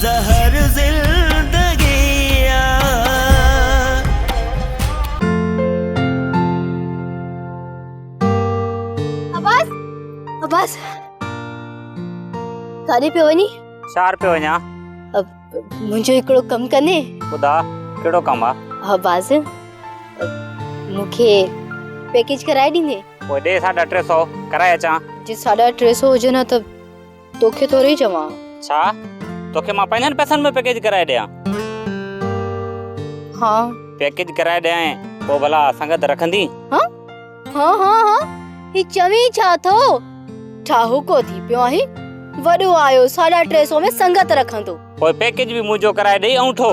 زهر زندگي آ. عباس عباس ڪاڏي پيو وڃين؟ شهر پيو وڃان. منهنجو هڪڙو ڪم ڪندين؟ ٻڌاء ڪهڙو ڪم آ؟ عباس مون کي پيڪيج ڪرائي ڏيندين؟ پوء ڏي ساڍا ٽي سئو ڪرائي اچان. جي ساڍا ٽي سئو هجن ها ته توکي ٿوري چوان. ڇا توکي مان پنهنجن پئسن ۾ پيڪيج ڪرائي ڏيان؟ ها. پيڪيج ڪرائي ڏيانء پوء ڀلا سنگت رکندين؟ ها ها ها ها هي چوين ڇا ٿو؟ ٺاهوڪو ٿي پيو آهين. وڏو آيو ساڍا ٽي سئو ۾ سنگت رکندو. پوء پيڪيج به منهنجو ڪرائي ڏئي اونٺو.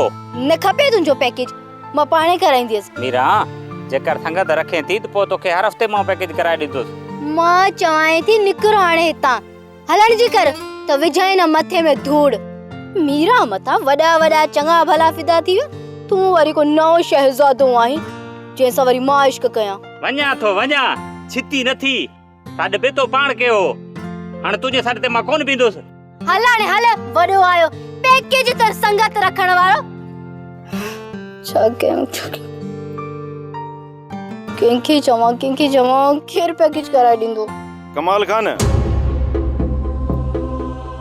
نه کپي تنهنجو پيڪيج. مان پاڻهي ڪرائينديس. ميران، جيڪر سنگت رکين ٿي ته پوء توکي هر هفتي مان پيڪيج ڪرائي ڏيندس. مان چوانء ٿي نڪر هاڻي هتان. هلڻ جي ڪر ته وجهانء نه مٿي ۾ ڌوڙ. ميران مٿان وڏا وڏا چڱا ڀلا فدا ٿي ويا. تون وري ڪو نئون شهزادو آهين جنهن سان وري مان عشق ڪيان. وڃان ٿو وڃان، ڇتي نه ٿي. سڏ به تو پاڻ ڪيو هو. هاڻ تنهنجي سڏ تي مان ڪونه بيهندس. هل هاڻي هل، وڏو آيو پيڪيج تر سنگت رکڻ وارو. ڇا ڪيان ڇا ڪيان، ڪنهن کي چوان ڪنهن کي چوان، ڪير پيڪيج ڪرائي ڏيندو. ڪمال خان،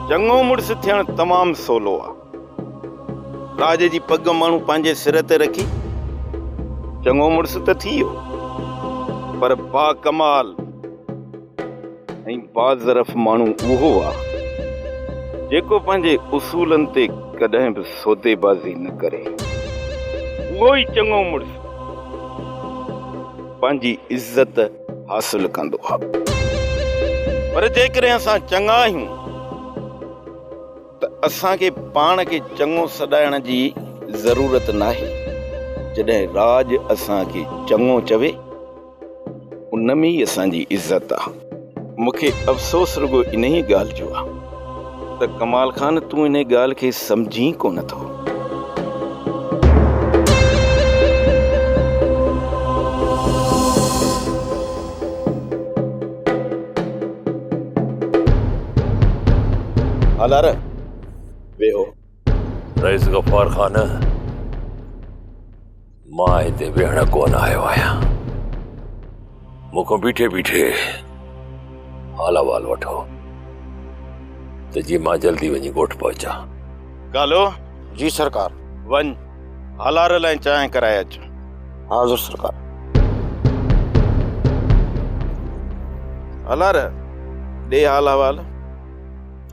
چڱو مڙس ٿيڻ تمام سولو آ. راڄ جي پڳ ماڻهو پنهنجي سر تي رکي چڱو مڙس ته ٿي ويو پر باڪمال ۽ باظرف ماڻهو اهو آ جيڪو پنهنجي اصولن تي ڪڏهن به سوديبازي نه ڪري. اهو ئي چڱو مڙس پنهنجي عزت حاصل ڪندو آ. پر جيڪڏهن اسان چڱا آهيون ته اسان کي پاڻ کي چڱو سڏائڻ جي ضرورت ناهي. جڏهن راڄ اسان کي چڱو چوي، ان ۾ ئي اسان جي عزت آ. مون کي افسوس رڳو انهيء ڳالهه جو آ ته ڪمال خان تون انهيء ڳالهه کي سمجهين ڪونه ٿو. هالار، ويهو. رئيس غفار خان، مان هتي ويهڻ ڪونه آيو آهيان. مون کان بيٺي بيٺي حال احوال وٺو ته جيئن مان جلدي وڃي ڳوٺ پهچان. ڪالو. جي سرڪار. وڃ هالار لاء چانهه ڪرائي اچ. حاضر سرڪار. هالار، ڏي حال احوال،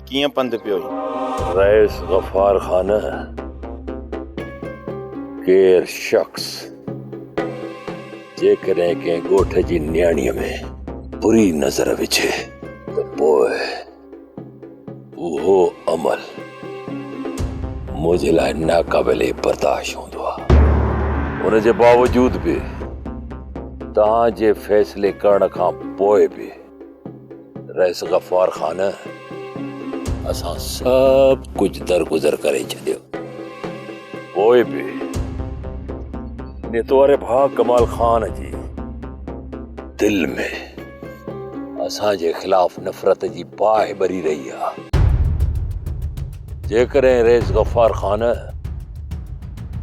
ڪيئن پنڌ پيو آهين؟ رئيس غفار خان، ڪير شخص جيڪڏهن ڪنهن ڳوٺ جي نياڻيء ۾ بري نظر وجهي ته پوء اهو عمل منهنجي لاء ناقابل برداشت هوندو آهي. ان جي باوجود به توهان جي فيصلي ڪرڻ کان پوء به رئيس غفار خان اسان سڀ ڪجهه درگذر ڪري ڇڏيو. پوء به نيتو واري ڀاء ڪمال خان جي دل ۾ اسان جي خلاف نفرت جي باهه ٻري رهي آ. جيڪڏهن رئيس غفار خان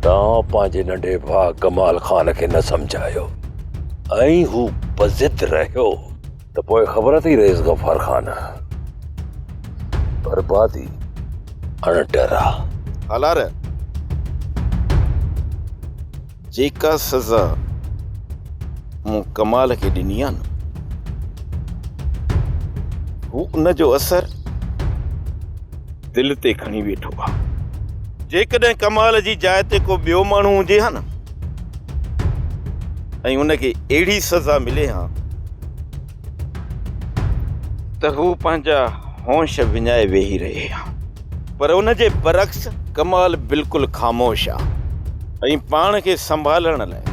توهان پنهنجي ننڍي ڀاء ڪمال خان کي نه سمجهايو ۽ هو بضد رهيو ته پوء خبر اٿئي رئيس غفار خان بربادي اڻ ٽر آ. هالار جيڪا سزا مون ڪمال کي ڏني آ نه، هو ان جو اثر دل تي کڻي ويٺو آ. جيڪڏهن ڪمال جي جاء تي ڪو ٻيو ماڻهو هجي ها نه ۽ ان کي اهڙي سزا ملي ها ته هو پنهنجا هوش وڃائي ويهي رهي ها. پر ان جي برعڪس ڪمال بلڪل خاموش آ ۽ پاڻ کي سنڀالڻ لاء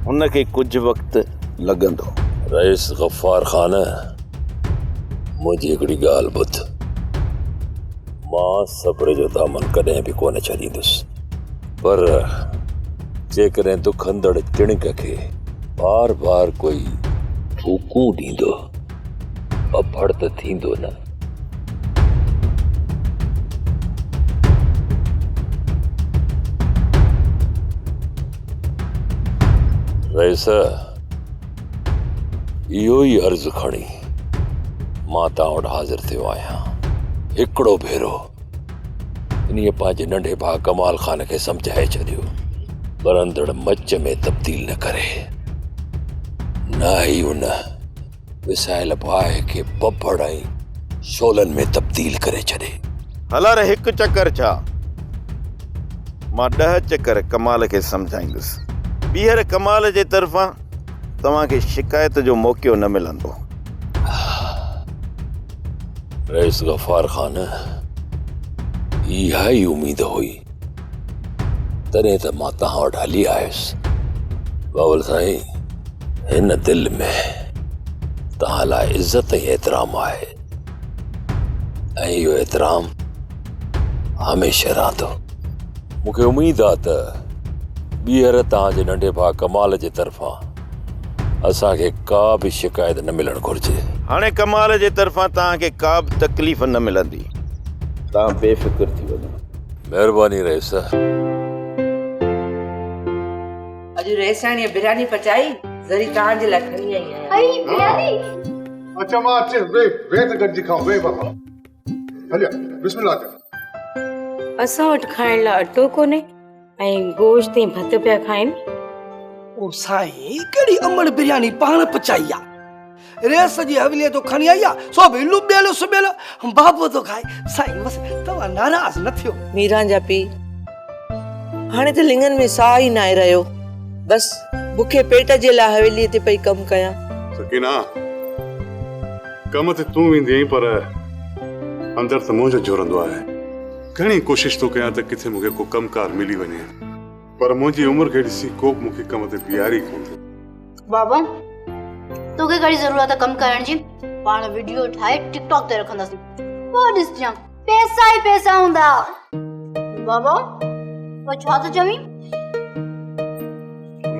هن کي ڪجهه وقت لڳندو. رئيس غفار خان منهنجي هڪڙي ڳالهه ٻڌ، مان صبر جو دامن ڪڏهن به ڪونه ڇڏيندس، پر جيڪڏهن دکندڙ چڻڪ کي بار بار ڪوئي ڦوڪون ڏيندو. ٻڦڙ ته ٿيندو نه. رئيس، اهو ئي عرض کڻي مان توهان وٽ حاضر ٿيو آهيان. هڪڙو ڀيرو انهيء پنهنجي ننڍي ڀاء ڪمال خان کي سمجهائي ڇڏيو. ٻرندڙ مچ ۾ تبديل نه ڪري، نه ئي ان وسايل باهه کي ڀڀڙ ۽ شعلن ۾ تبديل ڪري ڇڏي. هلار هڪ چڪر ڇا، مان ڏهه چڪر ڪمال کي سمجهائيندس. ٻيهر ڪمال جي طرفان توهان کي شڪايت جو موقعو نه ملندو. رئيس غفار خان، اها ئي اميد هئي، تڏهن ته مان توهان وٽ هلي آيس. بابل سائين، هن دل ۾ توهان لاء عزت ۽ احترام آهي ۽ اهو احترام هميشه رهندو. مون کي اميد آهي ته ٻيهر توهان جي ننڍي ڀاء ڪمال جي طرفان اسان کي ڪا به شڪايت نه ملڻ گهرجي. هاڻي ڪمال جي طرفان توهان کي ڪا به تڪليف نه ملندي. توهان بي فڪر ٿي وڃو. مهرباني رئيس. اڄ رئيساڻيء برياني پچائي، ذري توهان جي لاء کڻي آئي آهيان. ائي برياني! اچ امان اچ، ويهه ويهه ته گڏجي کائون، ويهه بابا. هليا بسم الله ڪر. اسان وٽ کائڻ لاء اٽو ڪونهي ۽ گوشت ۽ ڀت پيا کائن. او سائين ڪهڙي امڙ برياني پاڻ پچائي آ. ريس جي حويليء تو کڻي آئي آ سو به لٻيل سٻيل بابو ٿو کائي. سائين بس توهان ناراض نه ٿيو. ميران جا پيء هاڻي ته لڱن ۾ ساهه ئي ناهي رهيو. بس بکي پيٽ جي لاء حويليء تي پئي ڪم ڪيان. سڪينه ڪم تي تون ويندي آهين پر اندر ته منهنجو جهرندو آهي. گهڻي ڪوشش ٿو ڪيان ته ڪٿي مون کي ڪو ڪم ڪار ملي وڃي پر منهنجي عمر کي ڏسي ڪو به مون کي ڪم تي بيهاري ئي ڪونه ٿو. بابا توکي ڪهڙي ضرورت آهي ڪم ڪرڻ جي؟ پاڻ وڊيو ٺاهي ٽڪ ٽاڪ تي رکنداسين پوء ڏسجان پئسا ئي پئسا هوندا. بابا پوء ڇا ٿو چوين؟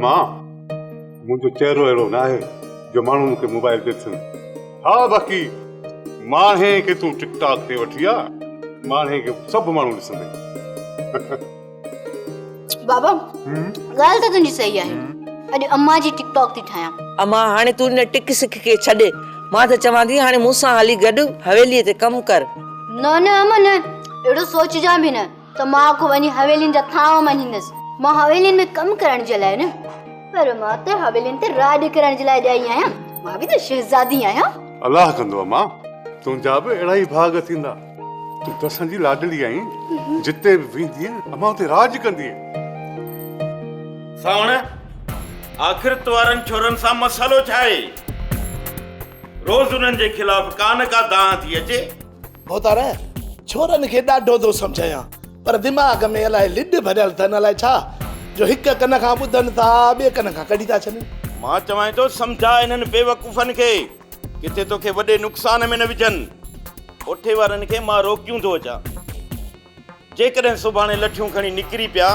مان منهنجو چهرو اهڙو ناهي جو ماڻهو مون کي موبائل تي ڏسن. ها باقي ماڻهي کي تون ٽڪ ٽاڪ تي وٺي آ، ماڻهي کي سڀ ماڻهو ڏسندئي. بابا ڳالهه ته تنهنجي صحيح آهي. اڄ امان جي ٽڪ ٽاڪ ٿي ٺاهيان. امان هاڻي تون ان ٽڪ سک کي ڇڏ. مان ته چوان ٿي هاڻي مون سان هلي گڏ حويليء تي ڪم ڪر. نه نه امان نه، اهڙو سوچجان به نه. ته مان ڪو وڃي حويلين جا ٿانو مڃيندس. مان حويلين ۾ ڪم ڪرڻ جي لاء نه پر مان ته حويلين تي راڄ ڪرڻ جي لاء ڄائي آهيان. مان به ته شهزادي آهيان. الله ڪندو امان، تنهنجا به اهڙا ئي ڀاڳ ٿيندا. تون ته اسان جي لاڏلي آهين، جتي به ويندينء امان اتي راڄ ڪندينء. سانوڻ، آخر تو وارن ڇورن سان مسئلو ڇا آهي؟ روز انهن جي خلاف ڪا نه ڪا دانهن ٿي اچي. ڀوتار، ڇورن کي ڏاڍو ٿو سمجهايان، پر دماغ ۾ الائي لڏ ڀريل اٿن الائي ڇا، جو هڪ ڪن کان ٻڌن ٿا، ٻئي ڪن کان ڪڍي ٿا ڇڏين. مان چوانء ٿو سمجهاء انهن بيوقوفن کي، ڪٿي توکي وڏي نقصان ۾ نه وجهن. اوٺي وارن کي مان روڪيون ٿو اچان. جيڪڏهن سڀاڻي لٺيون کڻي نڪري پيا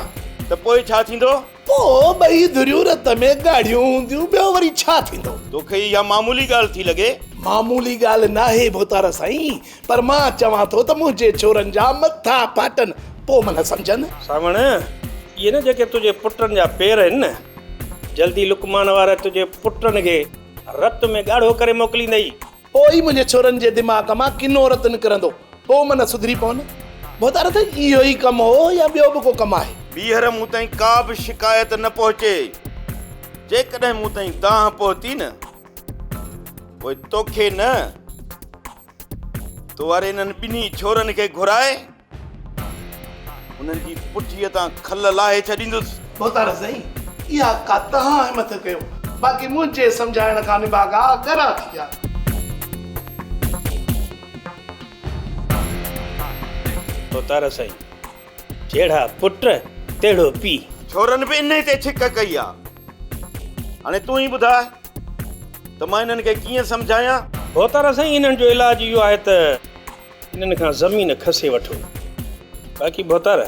ته پوء ڇا ٿيندو؟ پوء ٻئي ڌريون رت ۾ ڳاڙهيون هونديون، ٻيو وري ڇا ٿيندو؟ توکي اها معمولي ڳالهه ٿي لڳي؟ معمولي ڳالهه ناهي ڀوتار سائين، پر مان چوان ٿو ته منهنجي ڇورن جا مٿا ڦاٽن، پوء من سمجهن. سانوڻ، اهي نه جيڪي تنهنجي پٽن جا پير آهن نه، جلدي لقمان وارا تنهنجي پٽن کي رت ۾ ڳاڙهو ڪري موڪليندئي. پوء ئي منهنجي ڇورن جي دماغ مان ڪنو رت نڪرندو، پوء من سڌري پون. ڀوتار سائين اهو ئي ڪم هو يا ٻيو به ڪو ڪم آهي؟ ٻيهر مون تائين ڪا به شڪايت نه پهچي. جيڪڏهن مون تائين دانهن پهتي نه، پوء توکي نه، تو واري انهن ٻنهي ڇورن کي گهرائي، انهن جي پٺيء تان کل لاهي ڇڏيندس. ڀوتار سائين، اها ڪا توهان همٿ ڪيو، باقي منهنجي سمجهائڻ کان نڀاڳا ڳرا ٿي ويا. ڀوتار سائين، جهڙا پٽ تهڙو پيء. ڇورن به انهي تي ڇڪ ڪئي آ. هاڻي تون ئي ٻڌاء ته مان انهن کي ڪيئن سمجهايان؟ ڀوتار سائين، انهن جو علاج اهو آهي ته انهن کان زمين کسي وٺو. باقي ڀوتار،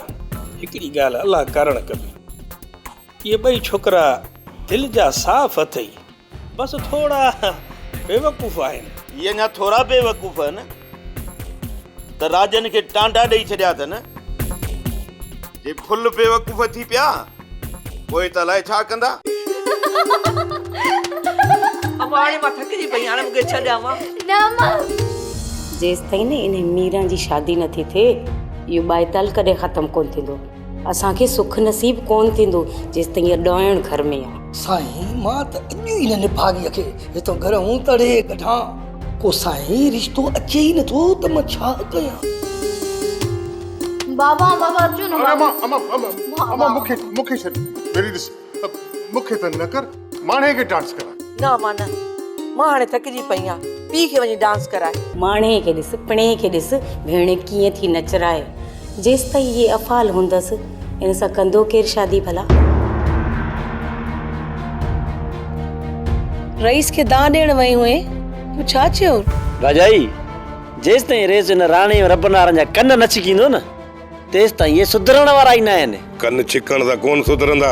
هڪڙي ڳالهه الله ڪارڻ ڪبي. اهي ٻئي ڇوڪرا دل جا صاف اٿئي، بس ٿورا بيوقوف آهن. اهي اڃا ٿورا بيوقوف آهن ته راڄن کي ٽانڊا ڏئي ڇڏيا اٿن. جي ڦل بيوقوف ٿي پيا، پوء ته الائي ڇا ڪندا. اما هاڻي مان ٿڪجي پئي آهيان، هاڻي مون کي ڇڏ اما. نه اما. جيستائين نه انهي ميران جي شادي نه ٿي ٿئي، اهو ٻائيتال ڪڏهن ختم ڪونه ٿيندو. اسان کي سک نصيب ڪونه ٿيندو جيستائين اها ڏائڻ گهر ۾ آ. سائين مان ته اڄ ئي هن نڀاڳيء کي هتان گهر هون تڙي ڪڍان. ڪو سائين رشتو اچي ئي نٿو ته مان ڇا ڪيان. بابا بابا اچو نه اما اما اما اما مونکي مونکي ڇڏ ميري ڏس مونکي تنگ نه ڪر ماڻهي کي ڊانس ڪرائي. نه اما نه مان هاڻي ٿڪجي پئي آهيان پيء کي وڃي ڊانس ڪرائي. ماڻهي کي ڏس پڻهين کي ڏس ڀيڻ ڪيئن ٿي نچرائي. جيستائين اهي افعال هوندس ان سان ڪندو ڪير شادي ڀلا؟ رئيس کي دانهن ڏيڻ وئي هئين، تو ڇا چيو؟ ڀاڄائي، جيستائين رئيس ان راڻي ۽ ربن وارن جا ڪن نه ڇڪيندو نه، تيستائين اهي سڌرڻ وارا ئي ناهن. ڪن ڇڪڻ سان ڪونه سڌرندا،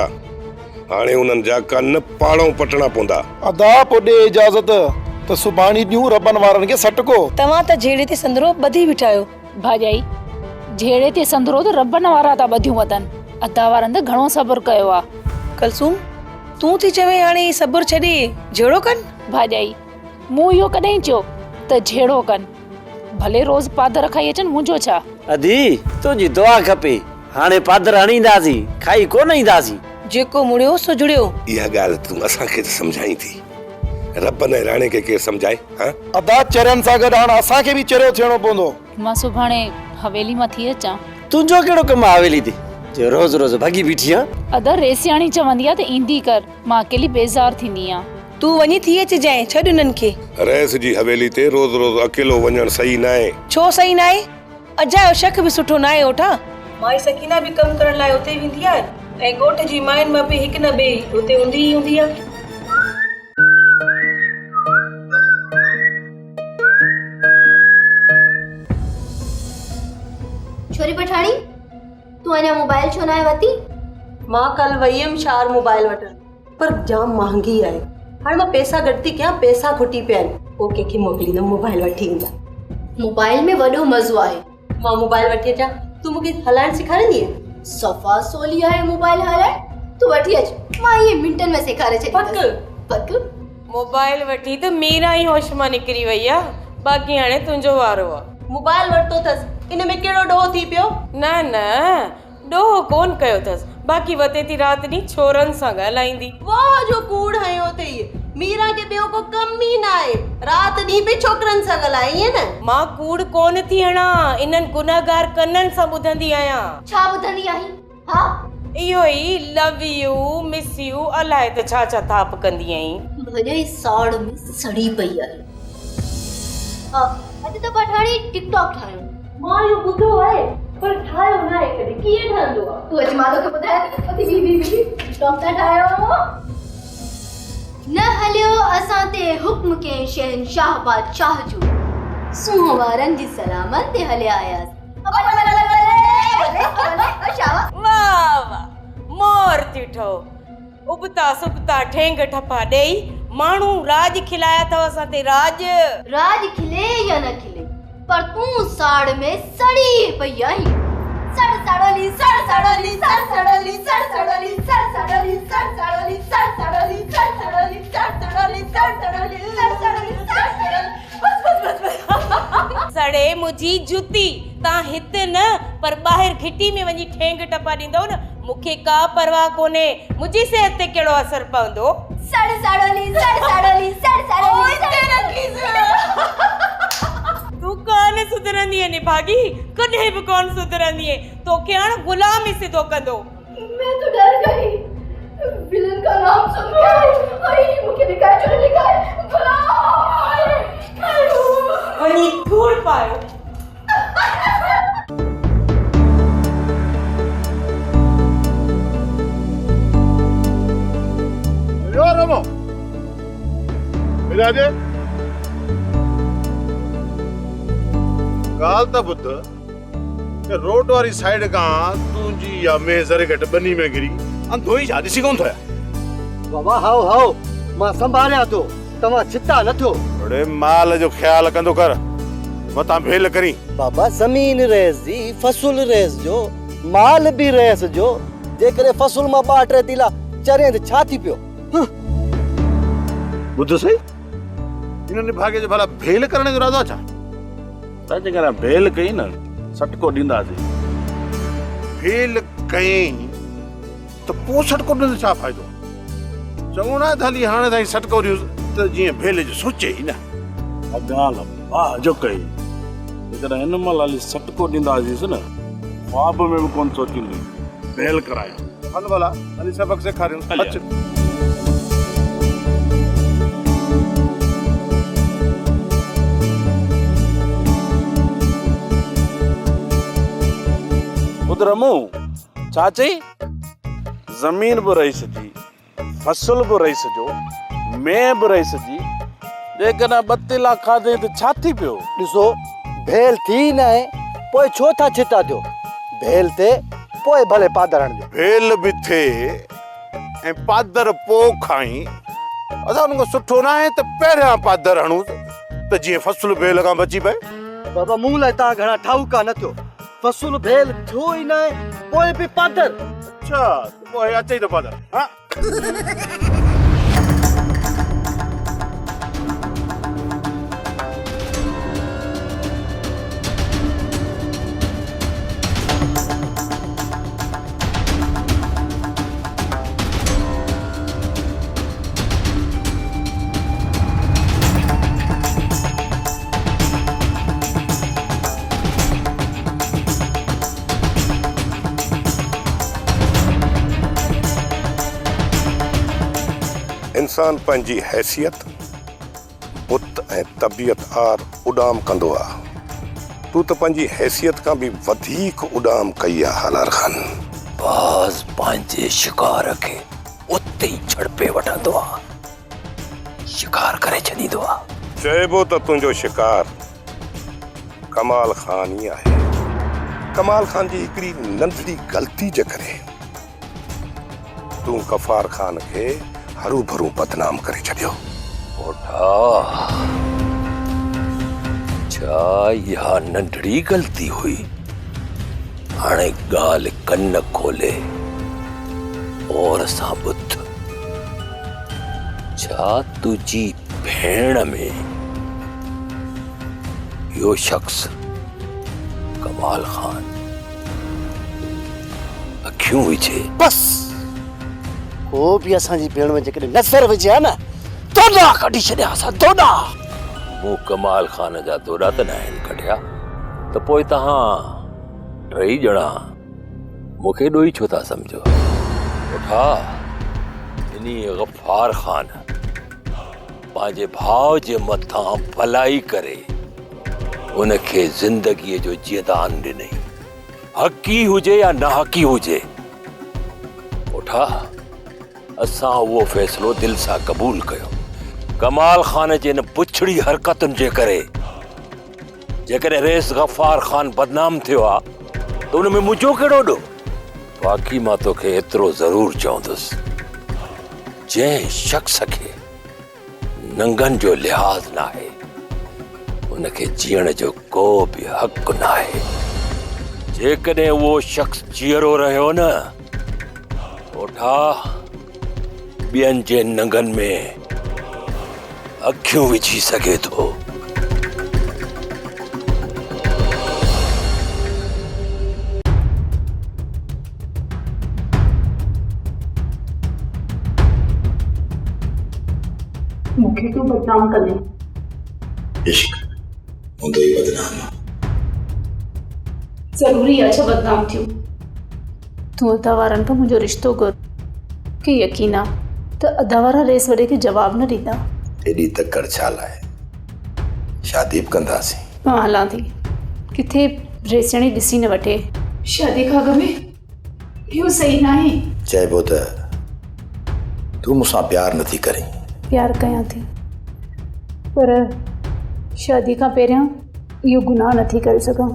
هاڻي انهن جا ڪن پاڙئون پٽڻا پوندا. ادا، پوء ڏي اجازت ته سڀاڻي ڏيون ربن وارن کي سٽڪو. توهان ته جهيڙي تي سندرو ٻڌي بيٺا آهيو. ڀاڄائي، جهيڙي تي سندرو ته ربن وارا ٿا ٻڌيون وتن، ادا وارن ته گهڻو صبر ڪيو آ. ڪلثوم، تون ٿي چوين هاڻي صبر ڇڏي جهيڙو ڪن؟ ڀاڄائي، مون اهو ڪڏهن چيو ته جهيڙو ڪن؟ ڀلي روز پادر کائي اچن منهنجو ڇا؟ ادي، تنهنجي دعا کپي، هاڻي پادر هڻينداسين، کائي ڪونه اينداسين. جيڪو مڙيو سو جڙيو. اها ڳالهه تون اسان کي ته سمجهائين ٿي، ربن ۽ راڻي کي ڪير سمجهائي؟ ها؟ ادا چرين سان گڏ هاڻ اسان کي به چريو ٿيڻو پوندو. مان سڀاڻي حويلي مان ٿي اچان. تنهنجو ڪهڙو ڪم آ حويلي تي جو روز روز ڀڳي بيٺي آن. ادا ريسياڻي چوندي آ ته ايندي ڪر، مان اڪيلي بيزار ٿيندي آن. تون وڃي ٿي اچجانء، ڇڏ انهن کي. رئيس جي حويلي تي روز روز اڪيلو وڃڻ صحيح ناهي. ڇو صحيح ناهي؟ اجايو شڪ به سٺو ناهي اوٺا. مائي سڪينه به ڪم ڪرڻ لاء اتي ويندي آهي ۽ ڳوٺ جي ماين مان به هڪ نه ٻي اتي هوندي ئي هوندي آهي. ڇوري پٺاڻي تون اڃا موبائل ڇو ناهي ورتي؟ مان ڪل وئي هيم شهر موبائل وٺڻ پر جام مهانگي آهي هاڻي مان پئسا گڏ ٿي ڪيان پئسا کٽي پيا آهن پوء ڪنهن کي موڪليندم موبائل وٺي ايندا. موبائل ۾ وڏو مزو آهي. مان موبائل وٺي اچان تون مون کي هلائڻ سيکاريندينء؟ صفا سولي آهي موبائل هلائڻ تون وٺي اچ مان ائين منٽن ۾ سيکاري ڇڏيندس. پڪ؟ پڪ. موبائل وٺي ته ميران ئي هوش مان نڪري وئي آ باقي هاڻي تنهنجو وارو آ. موبائل ورتو اٿس ان ۾ ڪهڙو ڏوهه ٿي پيو؟ نه نه ڏوهه ڪونه ڪيو اٿس، باقي وتي ٿي رات ڏينهن ڇورن سان ڳالهائيندي. واهه جو ڪوڙ هنيو اٿئي، ميران کي ٻيو ڪو ڪم ئي ناهي، رات ڏينهن پئي ڇوڪرن سان ڳالهائي ائين نه؟ مان ڪوڙ ڪونه ٿي هڻان، انهن گنهگار ڪنن سان ٻڌندي آهيان. ڇا ٻڌندي آهين، ها؟ اهو ئي لو يو، مس يو، الائي ته ڇا ڇا ٿاپ ڪندي آهين. ڀڄائي ساڙ ۾ سڙي پئي آهي. اڄ ته پٺاڻي ٽڪ ٽاڪ ٺاهيو. مان اهو ٻڌو آهي پر ٺاهيو ناهي ڪڏهن ڪيئن ٺهندو آهي؟ تون اچ مان توکي ٻڌايان ٿي. اٿي بيهه بيهه بيهه ٽڪ ٽاڪ ٿا ٺاهيو. نه هليو اسان تي حڪم ڪنهن شهنشاهه بادشاهه جو. سونهن وارن جي سلامن تي هليا آياسين. واهه واهه مور ٿي ٺهو. ابتا سبتا ٺينگ ٺپا ڏيئي ماڻهو راڄ کلايا اٿو اسان تي راڄ. راڄ کلي يا نه کلي پر تون ساڙ ۾ سڙي پئي آهين. سڙ سڙولي سڙ سڙولي سڙ سڙولي سڙ سڙولي سڙ سڙولي سڙ سڙولي سڙ سڙولي سڙ سڙولي سڙ سڙولي سڙ سڙولي سڙ سڙولي سڙ سڙولي بس بس بس بس. سڙي منهنجي جتي تان هت نه پر ٻاهر گهٽي ۾ وڃي ٺينگ ٽپا ڏيندؤ نه مون کي ڪا پرواهه ڪونهي، منهنجي صحت تي ڪهڙو اثر پوندو؟ سڙ سڙولي سڙ سڙولي سڙ سڙولي سڙ تون ڪانه سڌرندينء نڀاڳي، ڪڏهن به ڪونه سڌرندينء، توکي هاڻ غلام ئي سڌو ڪندو. مين تو ڊر گئي ولن ڪا نام سن ڪر آئي مون کي لڪائي ڇڏ لڪائي غلام وڃي ڌوڙ پايو. ويو رمو ميراجي ڳالهه ته ٻڌ ته روڊ واري سائيڊ کان تنهنجي يا مينهن ذري گهٽ ٻني ۾ گري انڌو ئي ڇا ڏسي ڪونه ٿو يا. بابا هائو هائو مان سنڀاليان ٿو توهان ڇتا نه ٿيو. اڙي مال جو خيال ڪندو ڪر. متان ڀيل ڪرين. بابا زمين رئيس جي، فصل رئيس جو، مال به رئيس جو، جيڪڏهن فصل مان ٻه ٽي تيلا چرين ته ڇا ٿي پيو؟ هه. ٻڌ سهي، ان نڀاڳي جو ڀلا ڀيل ڪرڻ جو ارادو آ ڇا؟ سائين جيڪڏهن ڀيل ڪئي نه سٽڪو ڏينداسين. ڀيل ڪيائين ته پوء سٽڪو ڏيڻ جو ڇا فائدو؟ چڱو ناهي ته هلي هاڻي تائين سٽڪو ڏيونس ته جيئن ڀيل جو سوچي ئي نه. اها ڳالهه واهه جو ڪئي. جيڪڏهن هن مهل هلي سٽڪو ڏينداسينس نه خواب ۾ به ڪونه سوچيندي ڀيل ڪرايان. هل ڀلا هلي سبق سيکاريونس. اچ. ٻڌ رمون، ڇا چئي؟ زمين به رئيس جي، فصل به رئيس جو، مينهن به رئيس جي، جيڪڏهن ٻه تيلا کاڌئين ته ڇا ٿي پيو؟ ڏسو، ڀيل ٿي ئي ناهي، پوء ڇو ٿا ڇتا ٿيو؟ ڀيل ٿئي، پوء ڀلي پادر هڻجو. ڀيل به ٿئي ۽ پادر پوء کائين، ادا ان کان سٺو ناهي ته پهريان پادر هڻونس ته جيئن فصل ڀيل کان بچي پئي. بابا مون لاء توهان گهڻا ٺاهوڪا نه ٿيو. فصل ڀيل ٿيو ئي ناهي پوء به پادر. اڇا ته پوء هي اچئي ٿو پادر ها. انسان پنهنجي حيثيت، بت ۽ طبيعت آر اڏام ڪندو آ. تون ته پنهنجي حيثيت کان به وڌيڪ اڏام ڪئي آ هالار خان. باز پنهنجي شڪار کي اتي ئي جهڙپي وٺندو آ. شڪار ڪري ڇڏيندو آ. چئبو ته تنهنجو شڪار ڪمال خان ئي آهي. ڪمال خان جي هڪڙي ننڍڙي غلطي جي ڪري تون غفار خان کي هروڀرو بدنام ڪري ڇڏيو. پوٽا! ڇا اها ننڍڙي غلطي هئي؟ هاڻي ڳالهه ڪن کولي غور سان ٻڌ. ڇا تنهنجي ڀيڻ ۾ اهو شخص ڪمال خان اکيون وجهي؟ بس! ڪو به اسان جي ڀيڻ ۾ جيڪڏهن نظر وجهي ها نه، دوڏا ڪڍي ڇڏيانس ها، دوڏا! مون ڪمال خان جا دوڏا ته ناهن ڪڍيا، ته پوء توهان ٽئي ڄڻا مون کي ڏوهي ڇو ٿا سمجهو؟ اٺا، انهيء غفار خان پنهنجي ڀاء جي مٿان ڀلائي ڪري ان کي زندگيء جو جيئدان ڏنئي. حقي هجي يا ناحقي هجي، اٺا، اسان اهو فيصلو دل سان قبول ڪيو. ڪمال خان جي ان بڇڙي حرڪتن جي ڪري جيڪڏهن رئيس غفار خان بدنام ٿيو آ ته ان ۾ منهنجو ڪهڙو ڏوهه؟ باقي مان توکي ايترو ضرور چوندس، جنهن شخص کي ننگن جو لحاظ ناهي، ان کي جيئڻ جو ڪو به حق ناهي. جيڪڏهن اهو شخص جيئرو رهيو نه، اوٺا ٻين جي ننگن ۾ اکيون وجهي سگهي ٿو. مون کي تون بدنام ڪندين. عشق هوندو ئي بدنام آ. ضروري آ ڇا بدنام ٿيون؟ تون ادا وارن کان منهنجو رشتو گهر. مون کي يقين آ ته ادا وارا رئيس وڏي کي جواب نه ڏيندا. ايڏي تڪڙ ڇا لاء؟ شادي به ڪنداسين. مان هلان ٿي. ڪٿي رئيسياڻي ڏسي نه وٺي. شادي کان اڳ ۾ اهو صحيح ناهي. چئبو ته تون مون سان پيار نٿي ڪرين. پيار ڪيان ٿي پر شادي کان پهريان اهو گناهه نٿي ڪري سگهان.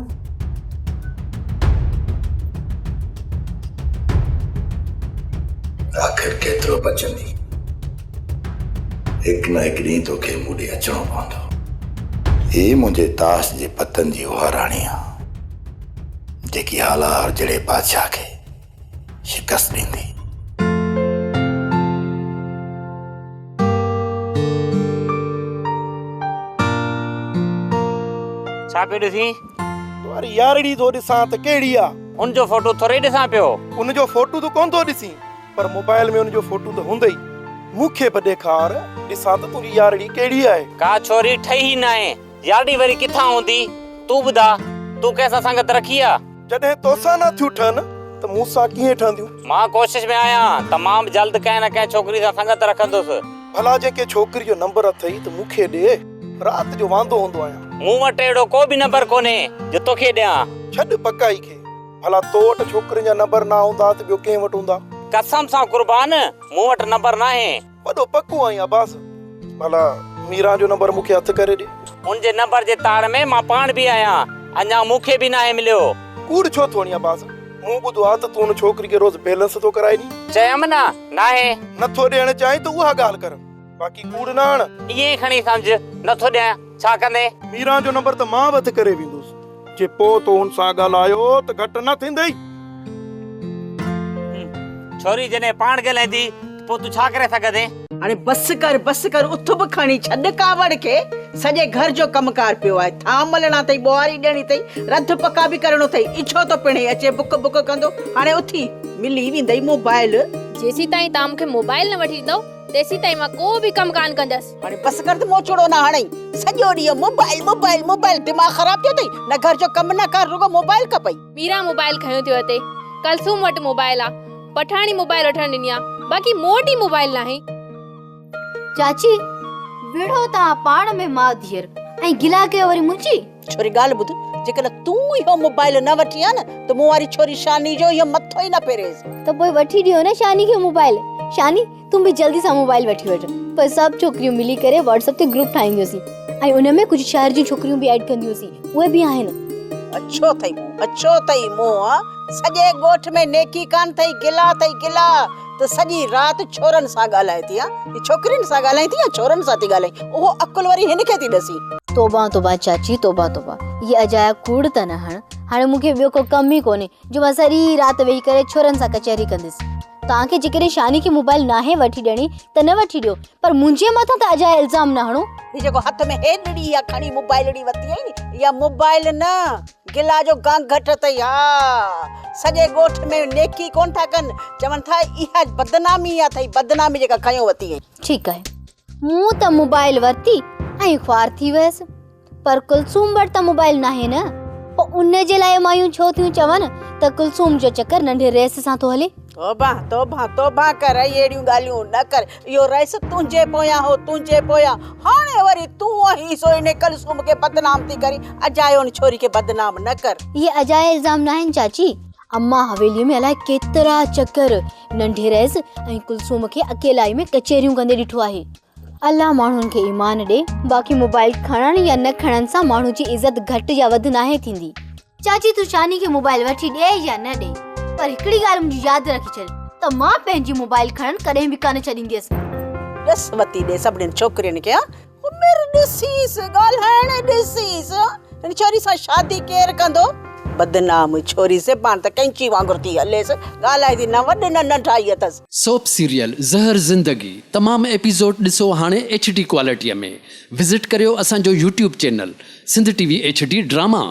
آخر ڪيترو بچندين؟ هڪ نه هڪ ڏينهن توکي مون ڏي اچڻو پوندو. هي منهنجي تاش جي پتن جي اها راڻي آ، جيڪي هالار جهڙي بادشاهه کي شڪست ڏيندي. ڇا پيو ڏسين؟ تواري يارڙي ٿو ڏسان ته ڪهڙي آ. ان جو فوٽو ٿورئي ڏسان پيو. ان جو فوٽو ته ڪونه ٿو ڏسين پر موبائل ۾ ان جو فوٽو ته هوندئي. مون کي به ڏيکار، ڏسان ته تنهنجي يارڙي ڪهڙي آهي. ڪا ڇوري ٺهي ئي ناهي، يارڙي وري ڪٿان هوندي؟ تون ٻڌاء، تون ڪنهن سان سنگت رکي آ؟ جڏهن توسان نه ٿيون ٺهن ته مون سان ڪيئن ٺهنديون؟ مان ڪوشش ۾ آهيان ته مان به جلد ڪنهن نه ڪنهن ڇوڪري سان سنگت رکندس. ڀلا جي ڪنهن ڇوڪري جو نمبر اٿئي ته مون کي ڏي، رات جو واندو هوندو آهيان. مون وٽ اهڙو ڪو به نمبر ڪونهي جو توکي ڏيان. ڇڏ پڪائي کي، ڀلا تو وٽ ڇوڪرين جا نمبر نه هوندا ته ٻيو ڪنهن وٽ هوندا؟ قسم سان قربان، مون وٽ نمبر ناهي. وڏو پڪو آهين عباس، ڀلا ميران جو نمبر مون کي هٿ ڪري ڏي. ان جي نمبر جي تاڙ ۾ مان پاڻ به آهيان، اڃا مون کي به ناهي مليو. ڪوڙ ڇو ٿو هڻين عباس، مون ٻڌو آهي ته تون ان ڇوڪري کي روز بيلنس ٿو ڪرائي ڏين. چيم نه، ناهي. نه ٿو ڏيڻ چاهين ته اها ڳالهه ڪر، باقي ڪوڙ نه هڻ. ائين ئي کڻي سمجهه، نه ٿو ڏيان، ڇا ڪندين؟ ميران جو نمبر ته مان به هٿ ڪري ويندس، جي پوء تو هن سان ڳالهايو ته گهٽ نه ٿيندئي. ڇوري جڏهن پاڻ ڳالهائيندي ته پوء تون ڇا ڪري سگهندين؟ هاڻي بس ڪر، بس ڪر، اٿ به کڻي ڇڏ ڪاوڙ کي، سڄي گهر جو ڪم ڪار پيو آهي، ٿانء ملڻا اٿئي، ٻوهاري ڏيڻي اٿئي، رڌ پڪا به ڪرڻو اٿئي، اجهو ٿو پڻهين اچي بڪ بڪ ڪندو، هاڻي اٿي، ملي ويندئي موبائل. جيسيتائين توهان مون کي موبائل نه وٺي ڏيندؤ، تيسيتائين مان ڪو به ڪم ڪانه ڪندس. هاڻي بس ڪر ته موچڙو نه هڻئي، سڄو ڏينهن موبائل موبائل موبائل، دماغ خراب ٿيو اٿئي، نه گهر جو ڪم نه ڪار، رڳو موبائل کپئي. ميران موبائل کنيو ٿيو اٿئي، ڪلثوم وٽ موبائل آ، پٺاڻي موبائل وٺڻ ڏني آ، باقي مون وٽ ئي موبائل ناهي. چاچي، وڙهو توهان پاڻ ۾ ماء ڌيئر ۽ گلا ڪيو وري منهنجي. ڇوري ڳالهه ٻڌ، جيڪڏهن تون اهو موبائل نه وٺين ها نه ته مون واري ڇوري شاني جو اهو مٿو ئي نه ڦيريس. ته پوء وٺي ڏيو نه شاني کي موبائل. شاني تون به جلدي سان موبائل وٺي وٺ. پوء سڀ ڇوڪريون ملي ڪري واٽس اپ تي گروپ ٺاهينديونسين ۽ ان ۾ ڪجهه شهر جون ڇوڪريون به ايڊ ڪنديونسين، اهي به آهن. اڇو اٿئي منهن، اڇو اٿئي منهن، سڄي ڳوٺ ۾ نيڪي ڪانه اٿئي، گلا اٿئي گلا. ته سڄي رات ڇورن سان ڳالهائي ٿي ها هي ڇوڪرين سان ڳالهائين ٿي يا ڇورن سان ٿي ڳالهائين اهو عقل وري هن کي ٿي ڏسين. توبه توبه چاچي توبه توبه اهي اجايا ڪوڙ ته نه هڻ هاڻي مون کي ٻيو ڪو ڪم ئي ڪونهي جو مان سڄي رات ويهي ڪري ڇورن سان ڪچهري ڪنديس توهان کي جيڪڏهن شاني کي موبائل ناهي وٺي ڏيڻي ته نه وٺي ڏيو پر منهنجي مٿان ته اجايا الزام نه هڻو. هي جيڪو هٿ ۾ هيڏڙي اها کڻي موبائلڙي ورتي آهي ني اها موبائل نه گلا جو گانگهٽ اٿئي ها سڄي ڳوٺ ۾ نيڪي ڪونه ٿا ڪن چون ٿا اها بدنامي اٿئي بدنامي جيڪا کنيو وتي آهين. ٺيڪ آهي مون ته موبائل ورتي ۽ خوار ٿي ويس پر ڪلثوم وٽ ته موبائل ناهي نه پوء ان جي لاء مايون ڇو ٿيون چون ته ڪلثوم جو چڪر ننڍي رئيس سان ٿو هلي. توبه توبه توبه ڪر اهڙيون ڳالهيون نه ڪر اهو رئيس تنهنجي پويان هو تنهنجي پويان هاڻي وري تون آهين سو انهي ڪلثوم کي بدنام ٿي ڪرين اجايو ان ڇوري کي بدنام نه ڪر. اهي اجايا الزام ناهن چاچي امان حويلي ۾ الائي ڪيترا چڪر ننڍي رئيس ۽ ڪلثوم کي اڪيلائي ۾ ڪچهريون ڪندي ڏٺو آهي. الله ماڻهن کي ايمان ڏي باقي موبائل کڻڻ يا نه کڻڻ سان ماڻهو جي عزت گهٽ يا وڌ ناهي ٿيندي. چاچي تون شاني کي موبائل وٺي ڏي يا نه ڏي پر هڪڙي ڳالهه منهنجي ياد رکي ڇڏ ته مان پنهنجي موبائل کڻڻ ڪڏهن به ڪانه ڇڏينديس. ڏس وتي ڏي سڀنين ڇوڪرين کي ها عمر ڏسيس ڳالهائڻ ڏسيس هن ڇوري سان شادي ڪير ڪندو. بدنام ڇوري زبان ته قينچي وانگر ٿي هليس ڳالهائي ٿي نه وڏ نه ننڍائي اٿس. سوپ سيريل زهر زندگي تمام ايپيسوڊ ڏسو هاڻي ايڇ ڊي ڪوالٽي ۾ وزٽ ڪريو اسان جو YouTube channel Sindh T V H D drama.